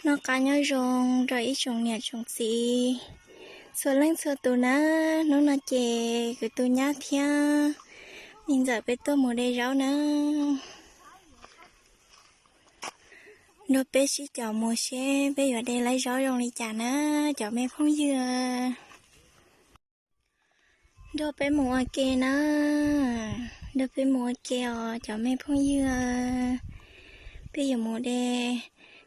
Noj qab nyob zoo rau ib tsoom niam tsoom txiv txhua leej txhua tus na. Hnub no ces kuv tus nyab thiab me ntxawm peb tuaj mus de zaub na. Nrog peb sib caum mus seb peb yuav de laib zaub zoo li cas na, cov me phooj ywg. Nrog peb mus ua ke na, nrog peb mus ua ke os cov me phooj ywg. Peb yuav mus de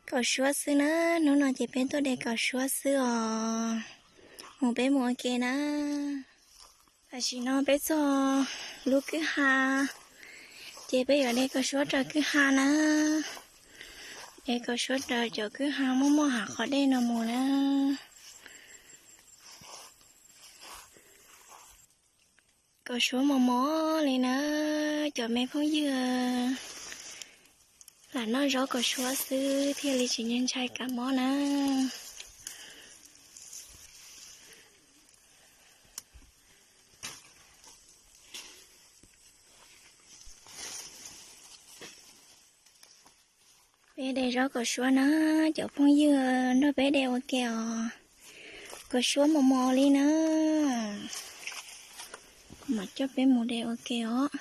kaum suab xwb na, hnub no ces peb tuaj de kaum suab xwb os. Mus peb mus ua ke na. Tam sim no peb txog lub kwj ha, ces peb yuav de kaum suab raws kwj ha na. De kaum suab raws cov kwj ha muaj muaj hav qhov dej no mus na. Kaum suab mos mos li na, cov me phooj ywg. Lam noj zaub kaum suab xwb thiaj li tsis ntshai kab mob na. Peb de zaub kaum suab na, cov phooj ywg nrog peb de ua ke os. Kaum suab mos mos li na, mam coj peb mus de ua ke os.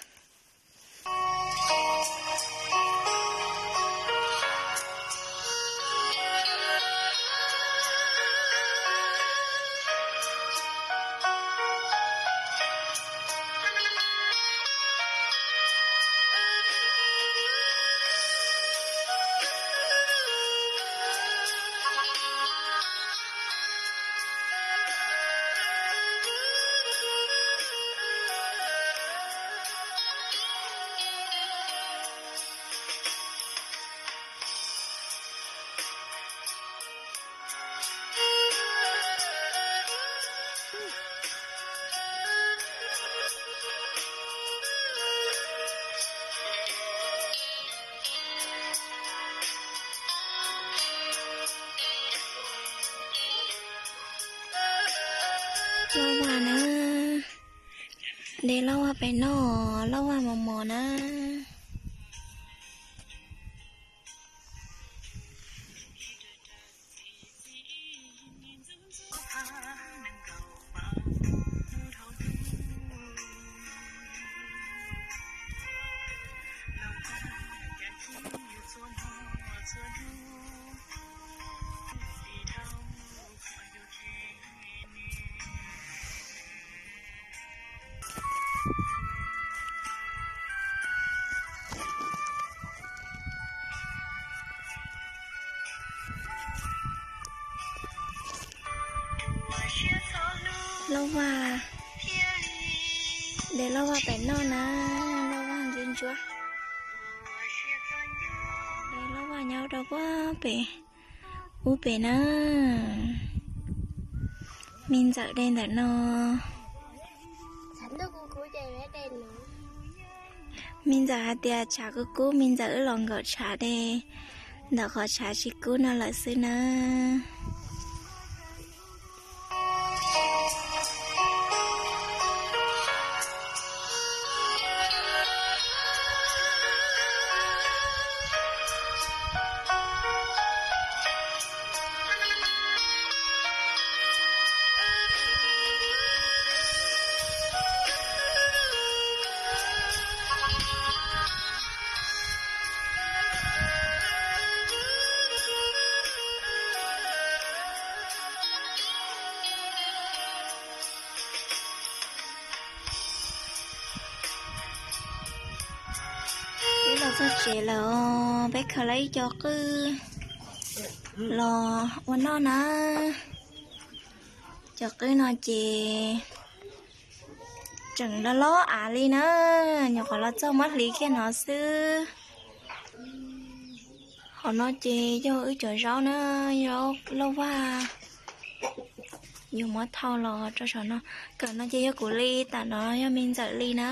Lauj Vaj na, de lauj Vaj pem noj, lauj Vaj mos mos na. Lauj Vaj, de lauj Vaj pem noj na, lauj Vaj ntsuab ntsuab. De lauj Vaj nyob rau puag pem ub pem na. Me ntxawm de ntawm no. Me ntxawm hais tias tshav kub kub, me ntxawm wb los nkaum tshav de ntawm qhov tshav tsis kub no lawm xwb na. Peb los txog tsev lawm os, peb khaws lawm ib co qwj los ua noj na. Cov qwj no ces tseem loj loj av li na, nyuam qhuav los txog muab hliv kiag no xwb. Hauv no ces yog wb cov zaub na, zaub lauj Vaj, yus muab thau los rau saum no. Kawm no ces yog kuv li, tam no yog me ntxawm li na.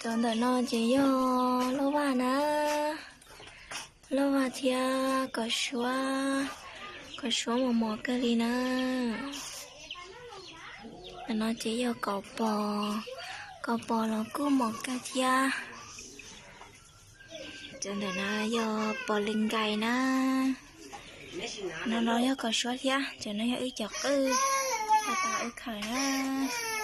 Cov ntawm no ces yog lauj Vaj na, lauj Vaj thiab kaum suab, kaum suab mos mos kawg li na. Ntawm no ces yog kaus pos, kaus pos los kuj mos kawg thiab. Cov ntawm no yog pos li nkais na. No no yog kaus suab thiab, cov no yog wb cov qwj, tau wb khaws na.